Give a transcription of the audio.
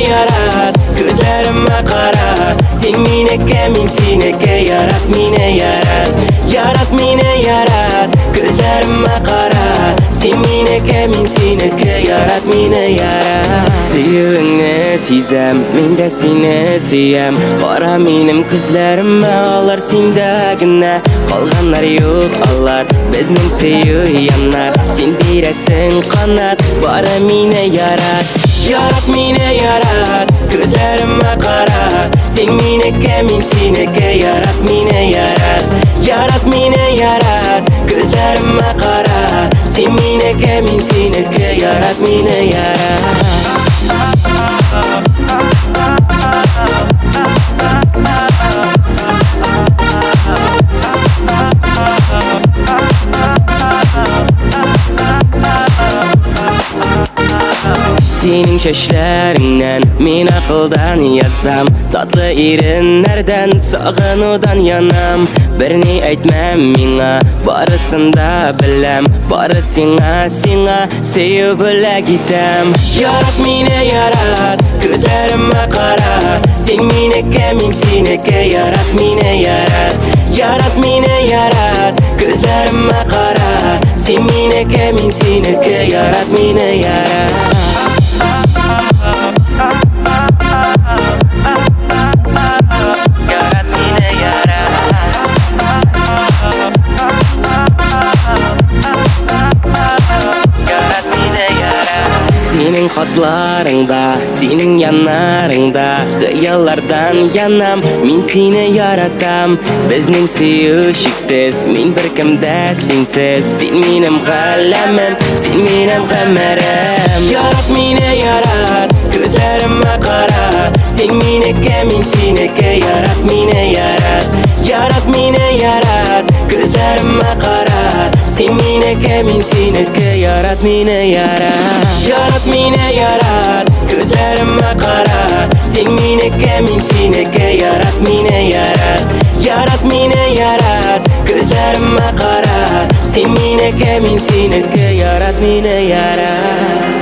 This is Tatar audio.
ярат, күзләремә кара. Син минеке, мин синеке, ярат мине, ярат. Ярат мине, ярат, күзләремә кара. Син минеке, мин синеке, ярат мине, ярат. Сөюеңне сизәм, мин дә сине сөям. Кара минем күзләремә, алар синдә генә. Калганнар юк алар, безнең сөю янар. Син бирәсең канат, бары мине ярат. Ярат мине, ярат, күзләремә кара. Син минеке, мин синеке, ярат мине, ярат. Ярат мине, ярат, күзләремә кара. Син минеке, мин синеке, ярат мине, ярат. Синең чәчләреңнән мин акылдан язам, татлы иреннәрдән сагынудан янам. Берни әйтмәм миңа, барысын да беләм, бары сиңа, сиңа сөю бүләк итәм. Ярат мине, ярат, күзләремә кара. Син минеке, мин синеке, ярат мине, ярат. Ярат мине, ярат, күзләремә кара. Син минеке, мин синеке, ярат мине, ярат. Ярат мине, ярат. Ярат мине, ярат. Синең хатларыңда, синең яннарыңда хыяллардан янам, мин сине яратам. Безнең сөю чиксез, мин беркемдә синсез. Син минем галәмем, син минем гомерем. Ярат мине, ярат, күзләремә кара. Син минеке, мин синеке, ярат мине, ярат. Ярат мине, ярат, күзләремә кара. Син минеке, мин синеке, ярат мине, ярат. Ярат мине, ярат, күзләремә кара. Син минеке, мин синеке, ярат мине, ярат. Ярат мине, ярат, күзләремә кара. Син минеке, мин синеке, ярат мине, ярат.